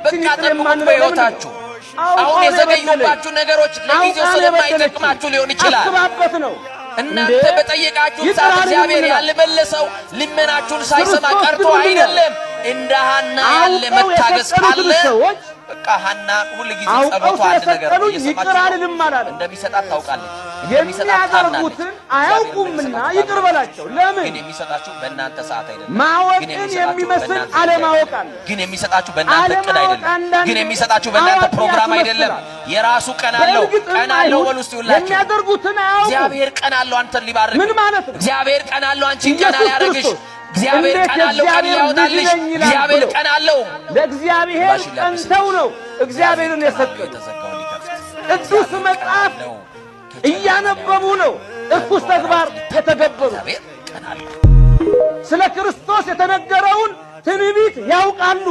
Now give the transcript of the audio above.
በቃ ይቅር ጠብቁት የማንለው ለምንድን ነው? በሕይወታችሁ። አውቃ አሁን ነው የዘገዩባችሁ ነገሮች ለጊዜው አውቃ ነው ስለማይጠቅማችሁ ሊሆን ይችላል። አስባበት ነው። እናንተ እንዴ? በጠየቃችሁት ይቅር ሰዓት አልልም እግዚአብሔር ይላል። ያልመለሰው ልመናችሁን ሳይሰማ ክርስቶስ ቀርቶ ግን ምን ይላል? አይደለም። እንደ ሐና ያለ አውቀው መታገስ የሰቀሉትን ካለ ሰዎች በቃ ሐና ሁል ጊዜ አውቀው ጸሎቷ አንድ ነገር ነው። ስለሰቀሉኝ እየሰማችሁ ይቅር ነው። አልልም አላለም። እንደሚሰጣት ታውቃለች። እንደሚሰጣት ታምናለች። የሚያደርጉትን እግዚአብሔር አያውቁምና እንደሚሰጣችሁ ይቅር ታምናለች። በላቸው። ለምን? ግን የሚሰጣችሁ በእናንተ ሰዓት አይደለም። ግን ማወቅን የሚሰጣችሁ የሚመስል በእናንተ ጊዜ አለማወቅ አይደለም። አለ። ግን የሚሰጣችሁ በእናንተ እቅድ አለማወቅ አይደለም። አንዳንዴ ግን የሚሰጣችሁ በእናንተ አዋቂ ፕሮግራም አይደለም። ያስመስላል። የራሱ ቀን አለው። በእርግጥም ቀን አለው። አይሁድ በሉ እስቲ ሁላችሁ የሚያደርጉትን አያውቁም። እግዚአብሔር ቀን አለው አንተን ሊባርክ። ምን ማለት ነው? እግዚአብሔር ቀን አለው አንቺን ቀና ኢየሱስ ሊያደርግሽ። ክርስቶስ እግዚአብሔር እንዴት ቀን አለው ቀን የእግዚአብሔር ልጅ ሊያወጣልሽ። ነኝ ይላል እግዚአብሔር ብሎ ቀን አለው። ለእግዚአብሔር ባሽን ሊያብስልሽ። ቀንተው ነው እግዚአብሔርን እግዚአብሔር ቀን አለው የሰቀሉ። የተዘጋውን ሊከፍት። ቅዱስ እግዚአብሔር ቀን መጽሐፍ አለው እያነበቡ ነው እርኩስ ተግባር የተገበሩ። እግዚአብሔር ቀን አለው። ስለ ክርስቶስ የተነገረውን ትንቢት ያውቃሉ።